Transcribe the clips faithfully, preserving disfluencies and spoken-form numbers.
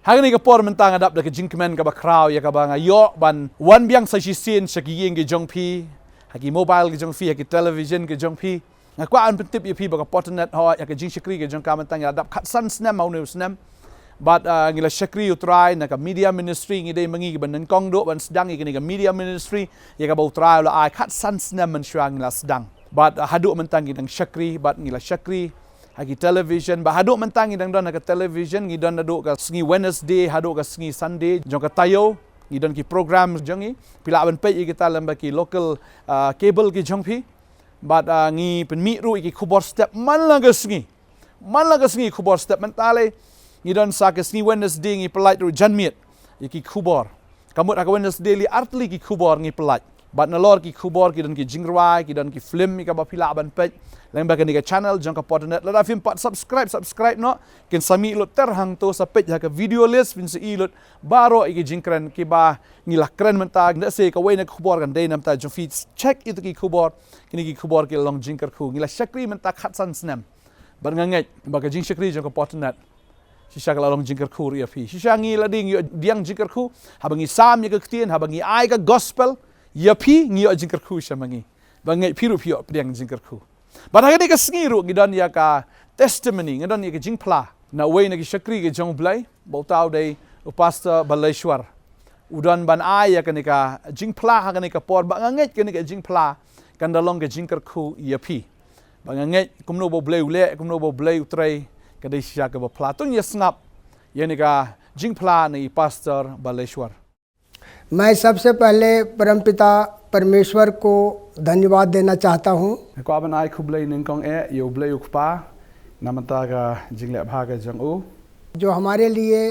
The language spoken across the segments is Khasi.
Ha kane ka por mynta nga dap da ka jingkmen kaba khraw ïa kaba nga ïoh ban wan biang sa shisien sha ki ïing ki jong phi, ha ki mobile ki jong phi, ha ki television ki jong phi. Nga kwah ban pyntip ïa phi ba ka Potternet, hooid, ïa ka jingshakri ka jong ka mynta ngi la dap khatsan snem ha une u snem. Bad, ah, ngi la shakri ïa U Trai na ka media ministry, ngi dei ma ngi kiba nyngkong duh ban sdang ïa kane ka media ministry, ïa kaba U Trai u la ai khatsan snem mynshuwa ngi la sdang. Bad, ah, haduh mynta ngi dang shakri, bad ngi la shakri ha ki television, bad haduh mynta ngi dang don ha ka television, ngi don naduh ka sngi Wednesday haduh ka sngi Sunday jong ka taïew, ngi don ki program jong ngi. Phi lah ban peit ïa kita lyngba ki local, ah, cable ki jong phi. Bad, ah, ngi pynmih ruh ïa ki khubor step man la ka sngi. Man la ka sngi khubor step. Mynta lei ngi don sa ka sngi Wednesday ngi pyllait ruh janmiet ïa ki khubor. Ka mut ha ka Wednesday lei artylli ki khubor ngi pyllait. Bad nalor ki khubor ki don ki jingrwai, ki don ki film ïa kaba phi lah ban peit lyngba kane ka channel jong ka Potternet. Lada phim pat subscribe, subscribe noh. Kin sa mih lut ter hangto, sa peit ha ka video list, phin sa i lut baroh ïa ki jingkren kiba ngi la kren mynta. Nda se kawei na ka khubor kan dei na ka bynta jong phi, check ïa ki khubor. Kine ki khubor ki la long jingkyrkhu. Ngi la shakri mynta khatsan snem. Bad nga ngeit ba ka jingshakri jong ka Potternet shisha ka la long jingkyrkhu ruh ïa phi. Shisha ngi la dei ngi ïoh pdiang jingkyrkhu haba ngi sam ïa ka ktien, haba ngi ai ka gospel ïa phi, ngi ïoh jingkyrkhu sha ma ngi. Ba ngeit phi ruh phi ïoh pdiang jingkyrkhu. Bad ha kane ka sngi ruh ngi don ïa ka testimony, ngi don ïa ka jingphla na uwei na ki shakri ki jong U Blei, ba uta u dei u Pastor Baleshwar. U don ban ai ïa kane ka jingphla ha kane ka por, ba nga ngeit kane ka jingphla kan da long ka jingkyrkhu ïa phi. Ba nga ngeit kumno ba U Blei u leh, kumno ba U Blei u trei, ka dei shisha kaba phla. To ngin ïa sngap ïa kane ka jingphla na i Pastor Baleshwar. मैं सबसे पहले परमपिता परमेश्वर को धन्यवाद देना चाहता हूँ। Nga kwah ban ai khublei nyngkong eh ïa U Blei U Kpa na ka bynta ka jingleh bha ka jong u, जो हमारे लिए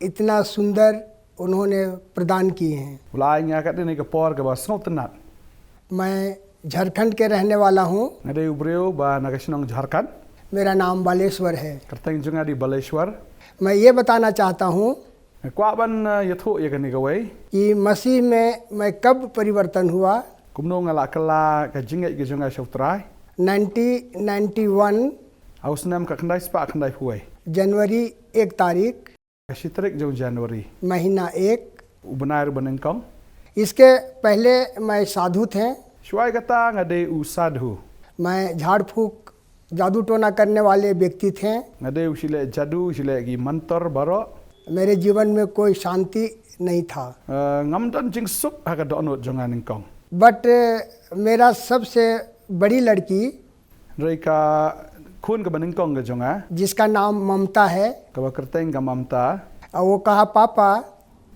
इतना सुंदर उन्होंने प्रदान किए हैं। U la ai ïa nga katne ka por kaba sngewtynnat. मैं झारखंड के रहने वाला हूँ। Nga dei u briew ba na ka shnong Jharkhand. मेरा नाम बालेश्वर है। Kyrteng jong nga dei Baleshwar. मैं ये बताना चाहता हूँ Nga kwah ban, uh, ïathuh ïa kane kawei, कि मसीह में मैं कब परिवर्तन हुआ। Kumno nga la kylla ka jingngeit ka jong nga sha U Trai. Nineteen ninety one. Ha u snem ka khyndai spah khyndai phew wei। जनवरी एक तारीख। Ka shi tarik jong January। महीना एक। U bnai ruh ba nyngkong। इसके पहले मैं साधु थे। Shuwa ïa kata nga dei u sadhu। मैं झाड़ फूक जादू टोना करने वाले व्यक्ति थे। Nga dei u shileh jadu, u shileh ki mantor baroh। मेरे जीवन में कोई शांति नहीं था। Eh, ngam don jingsuk ha ka dohnud jong nga nyngkong। But, eh, मेरा सबसे बड़ी लड़की, hynrei ka khun kaba nyngkong ka jong nga, जिसका नाम ममता है, kaba kyrteng ka Mamta, वो कहा, पापा,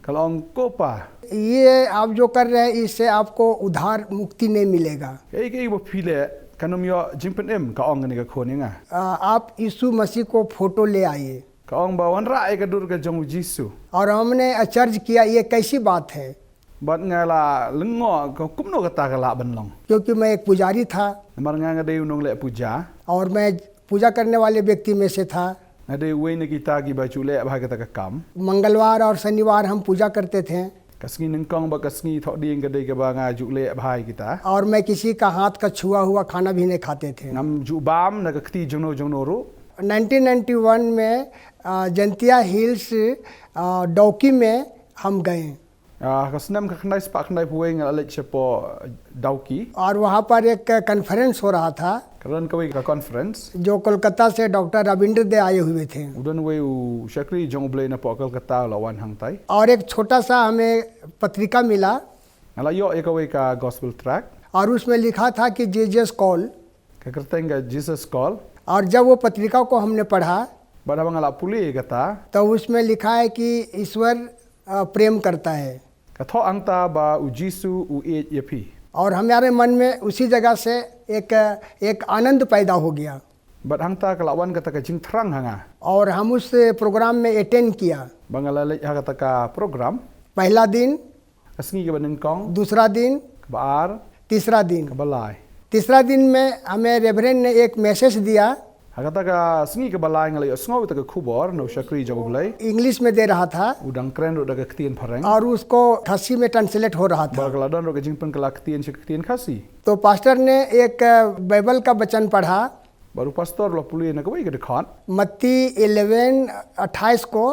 ka la ong, ko pa, ये आप जो कर रहे हैं, इससे आपको उद्धार मुक्ति नहीं मिलेगा। Kaei kaei ba phi leh kan ym ïoh jingpynim, ka ong kane ka khun ïa nga। आ, आप यीशु मसीह को फोटो ले आइए। Ka ong ba wanrah ïa ka dur ka jong u Jisu। और हमने अचर्ज किया, ये कैसी बात है? Bad nga la lyngngoh, ka kumno kata ka lah ban long? क्योंकि मैं एक पुजारी था। Namar nga nga dei u nongleh puja। और मैं पूजा करने वाले व्यक्ति में से था। Nga dei uwei na kita kiba ju leh bha ïa kata ka kam। मंगलवार और शनिवार हम पूजा करते थे। Ka sngi nyngkong bad ka sngi thohdieng ka dei kaba nga ju leh bha ïa kita। और मैं किसी का हाथ का छुआ हुआ खाना भी नहीं खाते थे। Ngam ju bam na ka kti jongno jongno ruh। Nineteen ninety one में, आ, जैंतिया हिल्स, आ, डौकी में हम गए। Ah, ka snem ka khyndai spah khyndai phew wei nga la leit shapoh, eh, Dawki। और वहाँ पर एक कॉन्फ्रेंस हो रहा था। Ka don kawei ka conference। जो कोलकाता से डॉक्टर रविंद्र दे आए हुए थे। U don uwei u shakri jong U Blei napoh Kolkata u la wan hangtai। और एक छोटा सा हमें पत्रिका मिला। Nga la ïoh ïa kawei ka gospel tract। और उसमें लिखा था कि Jesus call. Ka kyrteng ka Jesus Call। और जब वो पत्रिका को हमने पढ़ा, Bad haba nga la pule ïa kata, तो उसमें लिखा है कि ईश्वर, अ, प्रेम करता है। Ka thoh hangta ba u Jisu u ïeit ïa phi। और हमारे मन में उसी जगह से एक, एक आनंद पैदा हो गया। Bad hangta ka la wan kata ka jingthrang ha nga। और हम उस प्रोग्राम में अटेंड किया। Bad nga la leit ha kata ka program। पहला दिन, Ka sngi kaba nyngkong। दूसरा दिन। Kaba ar। तीसरा दिन। Kaba lai। तीसरा दिन में हमें रेवरेंड ने एक मैसेज दिया। Ha kata ka sngi kaba lai nga la ïohsngew ïa kata ka khubor na u shakri jong U Blei। English में दे रहा था। U dang kren ruh da ka ktien phareng। और उसको खासी में ट्रांसलेट हो रहा था। Bad ka la don ruh ka jingpynkylla ktien sha ka ktien Khasi। तो पास्टर ने एक बाइबल का वचन पढ़ा। Bad u pastor u la pule na kawei ka dkhot। मत्ती इलेवन अट्ठाईस को।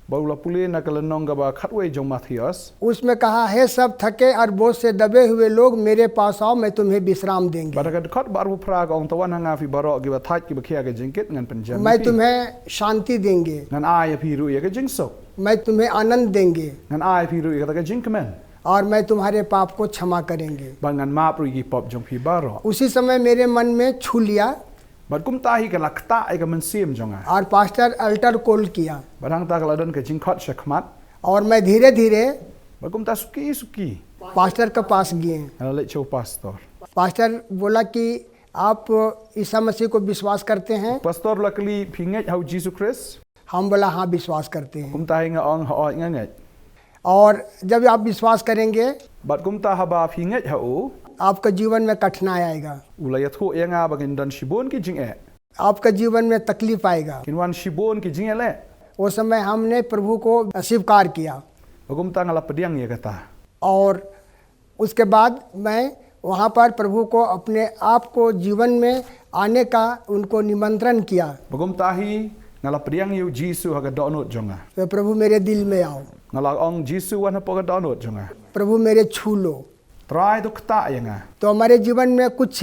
Bad u la pule na ka lynnong kaba khatwei jong Mathaios. उसमें कहा, हे सब थके और बोझ से दबे हुए लोग, मेरे पास आओ, मैं तुम्हें विश्राम देंगे। Bad ha ka dkhot ba arphew phra ka ong, to wan ha nga phi baroh kiba thait kiba khia ka jingkit, ngan pynjem ïa मैं phi. तुम्हें शांति देंगे। Ngan ai ïa phi ruh ïa ka jingsuk. मैं तुम्हें आनंद देंगे। Ngan ai ïa phi ruh ïa kata ka jingkmen. और मैं तुम्हारे पाप को क्षमा करेंगे। Bad ngan map ruh ïa ki pop jong phi baroh. उसी समय मेरे मन में छू लिया Bad kumta hi ka la ktah ïa ka mynsiem jong nga. और पास्टर अल्टर कॉल किया Bad hangta ka la don ka jingkhot shakhmat. और मैं धीरे धीरे Bad kumta suki suki pastor के पास गए। nga la leit sha u pastor. Pastor बोला कि आप ईसा मसीह को विश्वास करते हैं? Pastor u la kylli, phi ngeit ha u Jisu Khrist? हम बोला, हाँ, विश्वास करते हैं। Kumta hi nga ong, hooid, nga ngeit. और जब आप विश्वास करेंगे Bad kumta haba phi ngeit ha u, आपका जीवन में कठिनाई आएगा, u la ïathuh ïa nga ba kin don shibun ki jingeh. आपका जीवन में तकलीफ आएगा। Kin wan shibun ki jingeh leh. वो समय हमने प्रभु को स्वीकार किया Bad kumta nga la pdiang ïa kata. और उसके बाद मैं वहाँ पर प्रभु को अपने आप को जीवन में आने का उनको निमंत्रण किया। Bad kumta hi nga la pdiang ïa u Jisu ha ka dohnud jong nga. तो प्रभु, मेरे दिल में आओ। Nga la ong, Jisu, wan hapoh ka dohnud jong nga. प्रभु, मेरे छू लो। Trai, to ktah ïa nga. तो हमारे जीवन में कुछ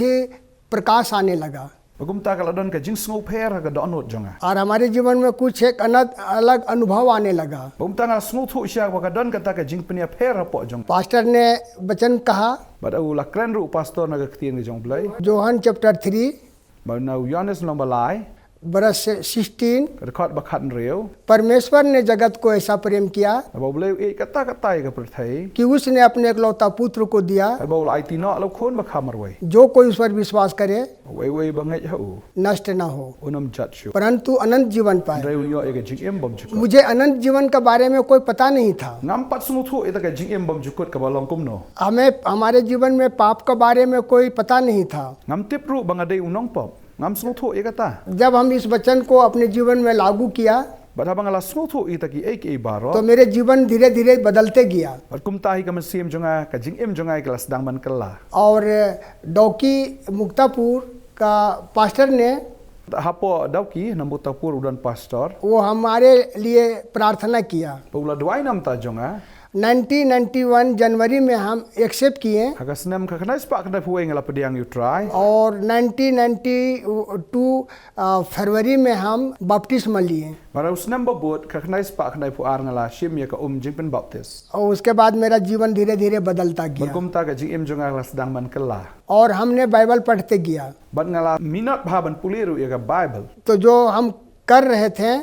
प्रकाश आने लगा Bad kumta ka la don ka jingsngewpher ha ka dohnud jong nga. और हमारे जीवन में कुछ एक अनद अलग अनुभव आने लगा। Bad kumta nga la sngewthuh shisha ba ka don kata ka jingpynïapher hapoh jong nga. Pastor ने वचन कहा, Bad u la kren ruh u pastor na ka ktien ka jong u Blei. Johan chapter three Bad na u Ïoannis lynnong ba lai, बरस sixteen, ka dkhot ba khathynriew. परमेश्वर ने जगत को ऐसा प्रेम किया Naba u Blei u ïeit katta katta ïa ka pyrthei. कि उसने अपने इकलौता पुत्र को दिया, Haba u la aiti noh ïa u khun ba kha marwei. जो कोई उस पर विश्वास करे, Uwei uwei ba ngeit ha u, नष्ट न हो, un ym jot shuh. परंतु अनंत जीवन पाए। Hynrei un ïoh ïa ka jingim bymjukut. मुझे अनंत जीवन के बारे में कोई पता नहीं था। Ngam pat sngewthuh ïa kata ka jingim bymjukut kaba long kumno. हमें, हमारे जीवन में पाप के बारे में कोई पता नहीं था। Ngam tip ruh ba nga dei u nongpop. Ngam sngewthuh ïa kata. जब हम इस वचन को अपने जीवन में लागू किया, Bad haba nga la sngewthuh ïa kita kiei kiei baroh, तो मेरे जीवन धीरे धीरे बदलते गया। bad kumta hi ka mynsiem jong nga, ka jingim jong nga ka la sdang ban kylla. और डौकी मुक्तापुर का पास्टर ने Hapoh Dawki na Muktapur u don pastor. वो हमारे लिए प्रार्थना किया। Bad u la duwai namar jong nga. Nineteen ninety one जनवरी में हम एक्सेप्ट किए Ha ka snem khatkhyndai spah khyndaiphew wei nga la pdiang ïa u Trai. और नाइनटीन नाइंटी टू, अ, फरवरी में हम बपतिस्मा लिए। Bad ha u snem ba bud khatkhyndai spah khyndaiphew ar nga la shim ïa ka um jingpynbaptis. और उसके बाद मेरा जीवन धीरे धीरे बदलता Bad गया kumta ka jingim jong nga ka la sdang ban kylla. और हमने बाइबल पढ़ते गया। Bad nga la minot bha ban pule ruh ïa ka Baibl. तो जो हम कर रहे थे,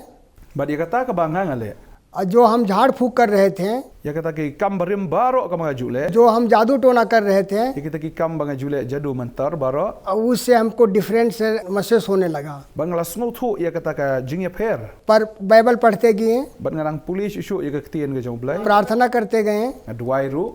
Bad ïa kata kaba nga nga leh, और जो हम झाड़ फूंक कर रहे थे, ïa kata ki kam barim baroh kaba nga ju leh, जो हम जादू टोना कर रहे थे, ïa kita ki kam ba nga ju leh jadu mantar baroh, उससे हमको डिफरेंस महसूस होने लगा। bad nga la sngewthuh ïa kata ka jingïapher. पर बाइबल पढ़ते गए, Bad nga dang pule shuh shuh ïa ka ktien ka jong U Blei. प्रार्थना करते गए, Nga duwai ruh.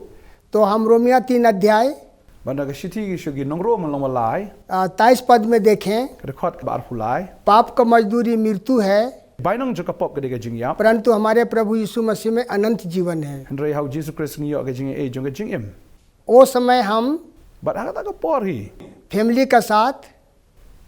तो हम रोमिया तीन अध्याय, Bad na ka shithi ki sha ki nong Rom lynnong ba lai, आ, तेईस पद में देखें, ka dkhot kaba arphew lai. पाप का मजदूरी मृत्यु है, Bainong jong ka pop ka dei ka jingïap. परंतु हमारे प्रभु यीशु मसीह में अनंत जीवन है। Hynrei ha U Jisu Khrist ngi ïoh ka jingaiei jong ka jingim. वो समय हम Bad ha kata ka por hi, family का साथ,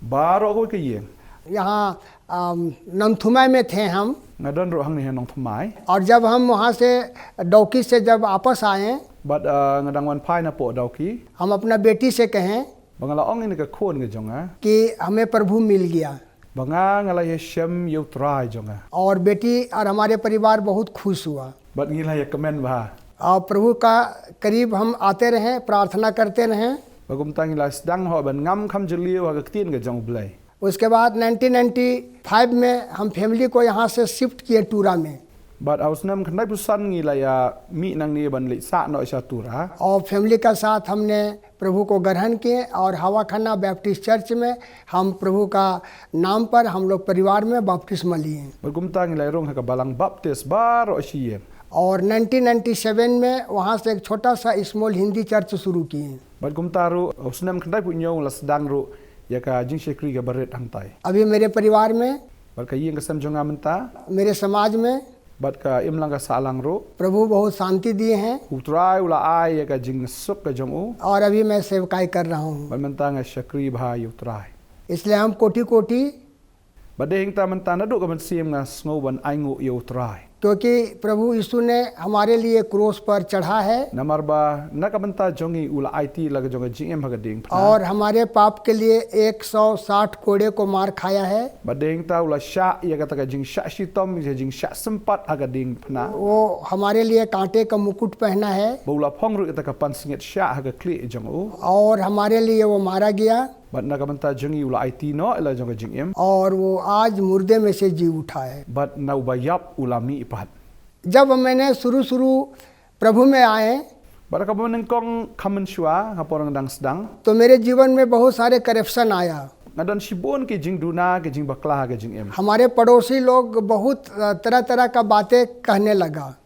baroh kawei ka ïing, यहाँ अम, नंगथुमाई में थे हम। nga don ruh hangne ha Nongthymmai. और जब हम वहाँ से डौकी से जब वापस आए, Bad, uh, nga dang wan phai napoh Dawki, हम अपना बेटी से कहें bad nga la ong ïa ka khun ka jong nga, कि हमें प्रभु मिल गया। ba nga nga la ïashem ïa U Trai jong nga. और बेटी और हमारे परिवार बहुत खुश हुआ। Bad ngi la ïakmen bha. और प्रभु का करीब हम आते रहें, प्रार्थना करते रहें। Bad kumta ngi la sdang hok ban ngam kham jylliew ha ka ktien ka jong U Blei. उसके बाद नाइनटीन नाइंटी फ़ाइव में हम फैमिली को यहाँ से शिफ्ट किए टूरा में। Bad ha u snem khyndaiphew san ngi la ïamih nangne ban leit sah noh sha Tura. और फैमिली का साथ हमने प्रभु को ग्रहण किए और हवाखाना बैप्टिस्ट चर्च में हम प्रभु का नाम पर हम लोग परिवार में बपतिस्मा लिए। Bad kumta ngi la ïarung ha ka balang Baptist baroh shi ïing. और नाइनटीन नाइंटी सेवन में वहाँ से एक छोटा सा स्मॉल हिंदी चर्च शुरू किए। Bad kumta ruh, ha u snem khyndaiphew hynñiew ngi la sdang ruh ïa ka jingshakri kaba rit hangtai. अभी मेरे परिवार में, Bad ka ïing ka sem jong nga mynta, मेरे समाज में bad ka imlang ka sahlang ruh, प्रभु बहुत शांति दिए हैं। U Trai u la ai ïa ka jingsuk ka jong u. और अभी मैं सेवकाई कर रहा हूँ। Bad mynta nga shakri bha ïa U Trai. इसलिए हम कोटि कोटि Bad dei hangta mynta naduh ka mynsiem nga sngew ban ainguh ïa U Trai. क्योंकि प्रभु यीशु ने हमारे लिए क्रूस पर चढ़ा है। Namar ba na ka bynta jong ngi u la aiti la ka jong ka jingim ha ka diengphna. और हमारे पाप के लिए एक सौ साठ कोड़े को मार खाया है। Bad dei nangta u la shah ïa kata ka jingshah shitom, ïa ka jingshah sympat ha ka diengphna. वो हमारे लिए कांटे का मुकुट पहना है। Bad u la phong ruh ïa kata ka pansngiat shah ha ka khlieh jong u. और हमारे लिए वो मारा गया। Bad na ka bynta jong ngi u la aiti noh ïa la jong ka jingim. और वो आज मुर्दे में से जी उठा है। Bad na uba ïap u la mih pat. जब मैंने शुरू शुरू प्रभु में आए, Bad na kaba nyngkong kham mynshuwa ha por nga dang sdang, तो मेरे जीवन में बहुत सारे करप्शन आया। Nga don shibun ki jingduna, ki jingbakla ha ka jingim. हमारे पड़ोसी लोग बहुत, अ, तरह तरह का बातें कहने लगा।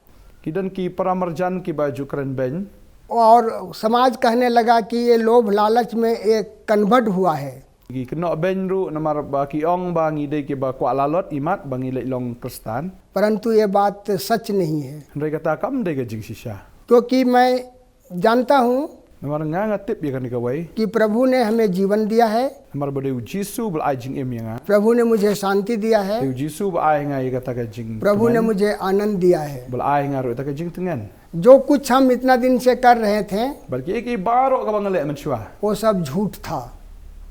Ki don ki paramarjan kiba ju kren beiñ. और समाज कहने लगा कि ये लोभ लालच में ये कन्वर्ट हुआ है। Ki kynnoh beiñ ruh namar ba ki ong ba ngi dei kiba kwah lalot imat ba ngi leit long Khristan. परंतु ये बात सच नहीं है। Hynrei kata kam dei ka jingshisha. क्योंकि मैं जानता हूँ Namar nga nga tip ïa kane kawei. कि प्रभु ने हमें जीवन दिया है। Namar ba dei u Jisu ba la ai jingim ïa nga. प्रभु ने मुझे शांति दिया है। Dei u Jisu ba ai nga ïa kata ka jing. प्रभु ने मुझे आनंद दिया है। Ba la ai nga ruh ïa kata ka jingtngen. जो कुछ हम इतना दिन से कर रहे थे, Bad kiei kiei baroh kaba nga leh mynshuwa, वो सब झूठ था।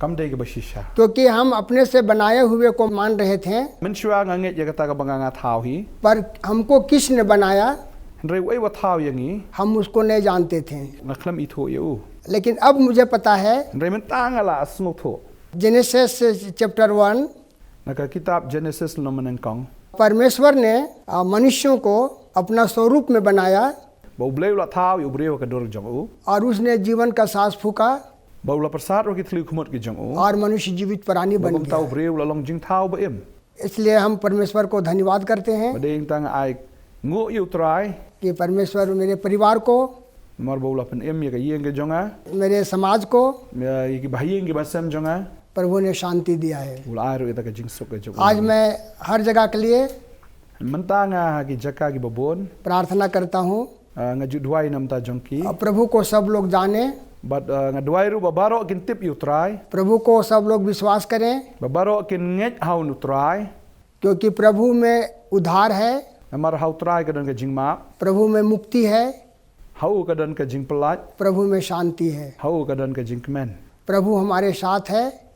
Kam dei kaba shisha. क्योंकि हम अपने से बनाए हुए को मान रहे थे, Mynshuwa nga ngeit ïa kata kaba nga nga thaw hi. पर हमको किसने बनाया, Hynrei uei uba thaw ïa ngi, हम उसको नहीं जानते थे। Nga khlem ithuh ïa u. लेकिन अब मुझे पता है, Hynrei mynta nga la sngewthuh. Genesis chapter one, Na ka kitab Genesis lynnong ba nyngkong. परमेश्वर ने, आ, मनुष्यों को अपना स्वरूप में बनाया। Ba U Blei u la thaw ïa u briew ha ka dur jong u. और उसने जीवन का सांस फूंका। Ba u la pyrsad ruh ki thliew khmut ki jong u. और मनुष्य जीवित प्राणी बन गया। Ba kumta u briew u la long jingthaw ba im. इसलिए हम परमेश्वर को धन्यवाद करते हैं Ba dei nangta nga ai nguh ïa u Trai. कि परमेश्वर मेरे परिवार को, Namar ba u la pynim ïa ka ïing ka jong nga. मेरे समाज को ïa, ïa ki bahaïing ki bahasem jong nga. प्रभु ने शांति दिया है। U la ai ruh ïa kata ka jingsuk ka jong u. आज मैं हर जगह के लिए Mynta nga ha ki jaka kiba bun. प्रार्थना करता हूँ। Ah, nga ju duwai namar jong ki. प्रभु को सब लोग जाने। Bad, ah, nga duwai ruh ba baroh kin tip ïa u Trai. प्रभु को सब लोग विश्वास करें। Ba baroh kin ngeit ha u Trai. क्योंकि प्रभु में उद्धार है। Namar ha u Trai ka don ka jingmap. प्रभु में मुक्ति है। Ha u ka don ka jingpyllait। प्रभु में शांति है। Ha u ka don ka jingkmen। प्रभु हमारे साथ है।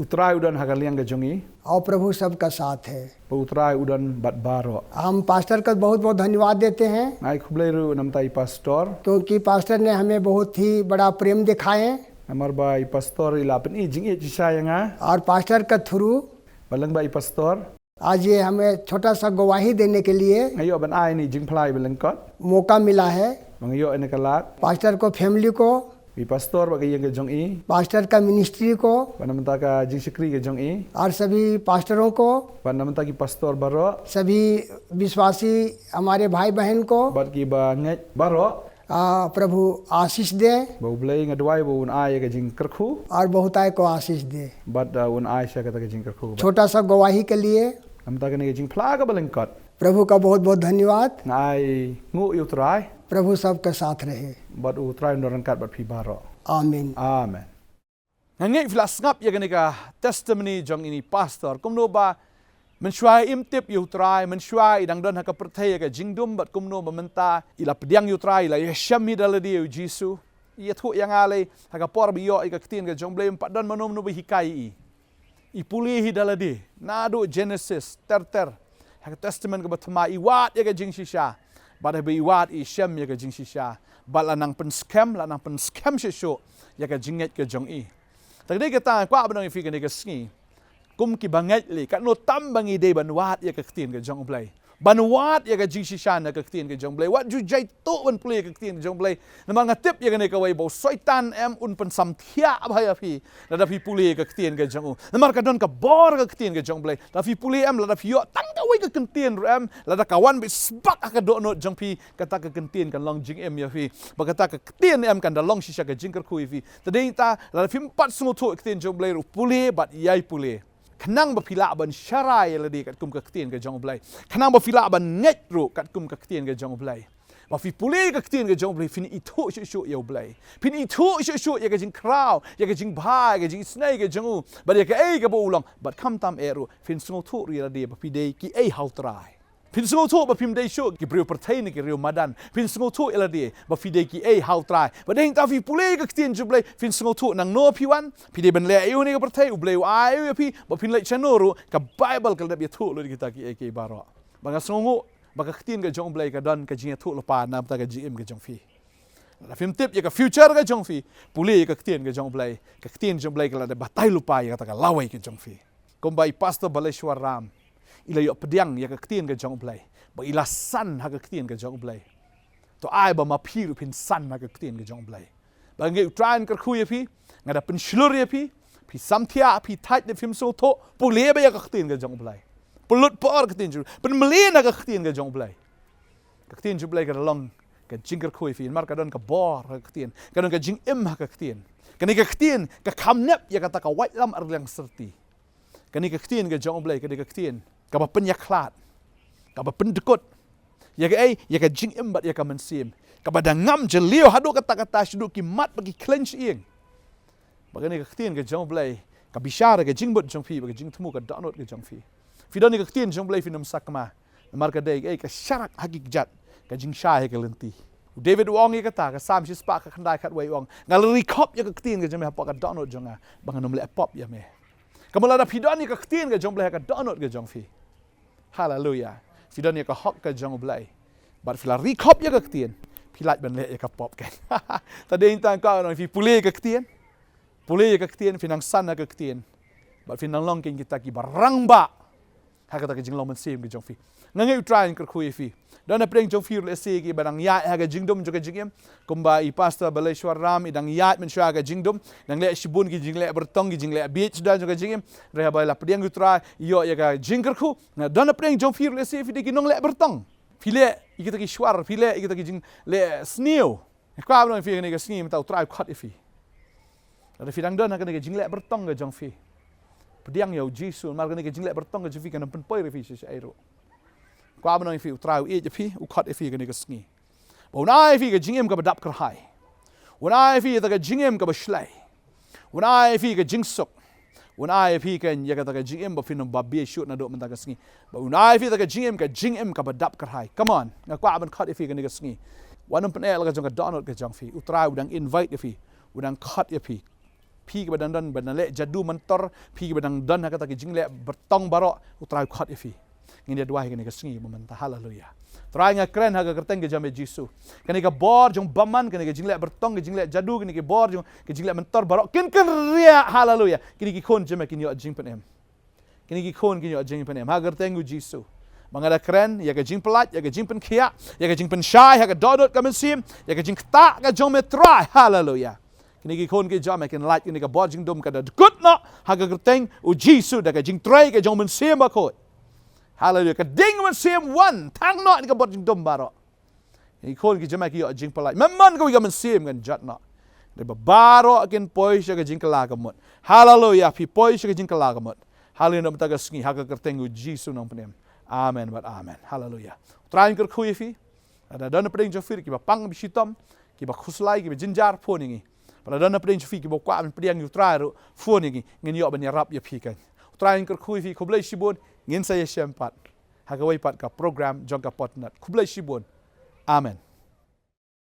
U Trai u don ha ka liang ka jong ngi। और प्रभु सबका साथ है। Ba u Trai u don bad baroh। हम पास्टर का बहुत बहुत धन्यवाद देते हैं। Nga ai khublei ruh namar i pastor। क्योंकि पास्टर ने हमें बहुत ही बड़ा प्रेम दिखाए। Namar ba i pastor i la pyni jingïeit shisha ïa nga। और पास्टर का through Ba lyngba i pastor आज ये हमें छोटा सा गवाही देने के लिए nga ïoh ban ai ïa kane ka jingphla ba lyngkot। मौका मिला है। Ba nga ïoh ïa kane ka lad। Pastor को, फैमिली को, I pastor bad ka ïing ka jong i। Pastor का मिनिस्ट्री को, Bad namar ka jingshakri ka jong i। और सभी पास्टरों को, Bad namar ki pastor baroh। सभी विश्वासी हमारे भाई बहन को, Bad kiba ngeit baroh। आ, प्रभु आशीष दे। Ba U Blei nga duwai ba un ai ka jingkyrkhu। और बहुतायत को आशीष दे। Bad, uh, un ai sha kata ka jingkyrkhu ba। छोटा सा गवाही के लिए Namar kane ka jingphla kaba lyngkot। प्रभु का बहुत बहुत धन्यवाद। Nga ai nguh ïa u Trai। प्रभु सबके साथ रहे। Bad u Trai un don ryngkat bad phi baroh। आमीन। Amen. Nga ngeit phi la sngap ïa kane ka testimony jong ine i pastor. Kumno ba mynshuwa im tip ïa u Trai, mynshuwa i dang don ha ka pyrthei ïa ka jingdum, bad kumno ba mynta i la pdiang ïa u Trai, i la ïashem hi da lade ïa u Jisu. I ïathuh ïa nga lei, ha ka por ba i ïoh ïa ka ktien ka jong u Blei, ym pat don mano mano ba hikai ïa i. I pule hi da lade, naduh Genesis, ter ter. Ha ka Testament kaba thymmai, i wad ïa ka jingshisha. Bad haba i wad i shem ïa ka jingshisha. Bad la nang pynskhem, la nang pynskhem shuh shuh ïa ka jingngeit ka jong i. Te dei kata nga kwah ban ong ïa phi kane ka sngi. Kum kiba ngeit lei, katno tam ba ngi dei ban wad ïa ka ktien ka jong u Blei. Ban wad ïa ka jingshisha na ka ktien ka jong u Blei. Wat ju jai tuh ban pule ïa ka ktien ka jong u Blei. Namar nga tip ïa kane kawei ba u Soitan em un pynsamthiah bha ïa phi. Lada phi pule ïa ka ktien ka jong u. Namar ka don ka bor ka ktien ka jong u Blei. Lada phi pule em, lada phi ïoh tang kawei ka ktien ruh em, lada ka wan beit sbak ha ka dohnud jong phi, kata ka ktien kan long jingim ïa phi. Bad kata ka ktien em kan da long shisha ka jingkyrkhu ïa phi. Te dei ta, lada phim pat sngewthuh ïa ka ktien jong u Blei ruh pule bad ïai pule. Khnang ba phi lah ban sharai ïa lade katkum ka ktien ka jong u Blei. Khnang ba phi lah ban ngeit ruh katkum ka ktien ka jong u Blei. Ba phi pule ka ktien ka jong u Blei, phin ithuh shuh shuh ïa u Blei. Phin ithuh shuh shuh ïa ka jingkhraw, ïa ka jingbha, ïa ka jingisynei ka jong u. Bad ïa kaei kaba u long, bad khamtam eh ruh, phin sngewthuh ruh ïa lade ba phi dei kiei ha u Trai. Phin sngewthuh ba phim dei shuh ki briew pyrthei ne ki riew madan. Phin sngewthuh ïa lade ba phi dei kiei ha U Trai. Bad hangta phi pule ïa ka ktien jong U Blei, phin sngewthuh nangno phi wan, phi dei ban leh ïa une ka pyrthei, U Blei u ai ïa phi, ba phin leit shano ruh, ka Baibl ka la dep ïathuh lut ïa kita kiei kiei baroh. Ba nga sngewnguh ba ka ktien ka jong U Blei ka don ka jingïathuhlypa na ka bynta ka jingim ka jong phi. Lada phim tip ïa ka future ka jong phi, pule ïa ka ktien ka jong U Blei. Ka ktien jong U Blei ka la dep batai lypa ïa kata ka lawei ka jong phi. Kumba i Pastor Baleshwar Ram i la ïoh pdiang ïa ka ktien ka jong U Blei, ba i la san ha ka ktien ka jong U Blei. To ai ba ma phi ruh phin san ha ka ktien ka jong U Blei. Ba nga ngeit U Trai un kyrkhu ïa phi, nga da pynshlur ïa phi, phi samthiah, phi thait ne phim sngewthuh, pule bha ïa ka ktien ka jong U Blei. Pynlut por ka ktien jong, pynmlien ha ka ktien ka jong U Blei. Ka ktien jong U Blei ka da long ka jingkyrkhu ïa phi, namar ka don ka bor ha ka ktien, ka don ka jingim ha ka ktien. Kane ka ktien ka kham nep ïa kata ka waitlam arliang syrti. Kane ka ktien ka jong U Blei ka dei ka ktien kaba pynïakhlad, kaba pyndkut ïa kaei, ïa ka jingim bad ïa ka mynsiem, kaba da ngam jylliew haduh katta katta shaduh ki mat bad ki khleiñ shyieng. Ba kane ka ktien ka jong U Blei ka bishar ïa ka jingmut jong phi bad ka jingthmu ka dohnud ka jong phi. Phi don ïa ka ktien jong U Blei phin ym sakma. Namar ka dei kaei, ka sharak ha ki kjat, ka jingshai ha ka lynti. U David u ong ïa kata, ka Salm shispah ka khyndai khatwei u ong, nga la ri khop ïa ka ktien ka jong me hapoh ka dohnud jong nga, ba ngan ym leh pop ïa me. Ka mut lada phi don ïa ka ktien ka jong U Blei ha ka dohnud ka jong phi, haleluya, phi don ïa ka hok ka jong U Blei, bad phi la ri khop ïa ka ktien, phi lait ban leh ïa ka pop ka. Ta dei tang ka nong phi pule ïa ka ktien, pule ïa ka ktien, phi nang san ha ka ktien, bad phi nang long kin kita kiba rangbah ha kata ka jinglong mynsiem ka jong phi. Nga ngeit U Trai un kyrkhu ïa phi. Don na pdeng jong phi ruh lehse kiba nang ïaid ha ka jingdum jong ka jingim, kumba i Pastor Baleshwar Ram i dang ïaid mynshuwa ha ka jingdum, dang leh shibun ki jingleh byrtong, ki jingleh bieit shuwa jong ka jingim. Hynrei haba la pdiang U Trai, ïoh ïa ka jingkyrkhu. Nga don na pdeng jong phi ruh lehse phi dei ki nongleh byrtong, phi leh ïa kita ki shuwar, phi leh ïa kita ki jingleh sniew. Nga kwah ban ong ïa phi kane ka sngi mynta U Trai u khot ïa phi. Lada phi dang don ha kane ka jingleh byrtong ka jong phi, pdiang ïa U Jisu, namar kane ka jingleh byrtong ka jong phi kan ym pynpoi ruh ïa phi shisha ei ruh. Kwah ban ong ïa phi U Trai u ïeit ïa phi, u khot ïa phi kane ka sngi, ba un ai ïa phi ka jingim kaba dap kyrhai. Un ai ïa phi ïa ka jingim kaba shlei. Un ai ïa phi ka jingsuk. Un ai ïa phi kan ïa kata ka jingim ba phin ym bapher shuh naduh mynta ka sngi. Ba un ai ïa phi ïa ka jingim, ka jingim kaba dap kyrhai. Come on, nga kwah ban khot ïa phi kane ka sngi. Wat nym pyneh la ka jong ka dohnud ka jong phi. U Trai u dang invite ïa phi, u dang khot ïa phi. Phi kiba dang don ba dang leh jadu mantor, phi kiba dang don ha kata ka jingleh byrtong baroh, U Trai u khot ïa phi. Ngin ïa duwai kane ka sngi mynta, haleluya. Trai nga kren ha ka kyrteng ka jong me Jisu. Kane ka bor jong bymman, kane ka jingleh byrtong, ka jingleh jadu, kane ka bor jong ka jingleh mantor baroh kin kynriah, haleluya. Kine ki khun jong me kin ïoh jingpynim. Kine ki khun kin ïoh jingpynim ha ka kyrteng U Jisu. Ba nga da kren ïa ka jingpyllait, ïa ka jingpynkhiah, ïa ka jingpynshai ha ka dohnud ka mynsiem, ïa ka jingktah ka jong me Trai, haleluya. Kine ki khun ki jong me kin lait, kane ka bor jingdum ka da dkut noh ha ka kyrteng U Jisu da ka jingtrei ka jong U Mynsiem Bakhuid. Haleluya. Ka ding U Mynsiem wan, thang noh ïa ka bor jingdum baroh. Kine ki khun ki jong me ki ïoh jingpyllait. Mynta kawei ka mynsiem kan jot noh. Dei ba baroh kin poi sha ka jingkylla ka mut. Haleluya, phi poi sha ka jingkylla ka mut. Haleluya, mynta ka sngi ha ka kyrteng U Jisu nongpynim. Amen bad amen. Haleluya. U Trai un kyrkhu ïa phi. Lada don na pdeng jong phi kiba pang, kiba shitom, kiba khuslai, kiba jynjar, phone ïa ngi. Lada don na pdeng jong phi kiba kwah ban pdiang ïa U Trai ruh, phone ïa ngi. Ngin ïoh ban ïarap ïa phi kan. U Trai un kyrkhu ïa phi, khublei shibun, ngin sa ïashem pat ha kawei pat ka program jong ka Fortnight. Khublei shibun. Amen.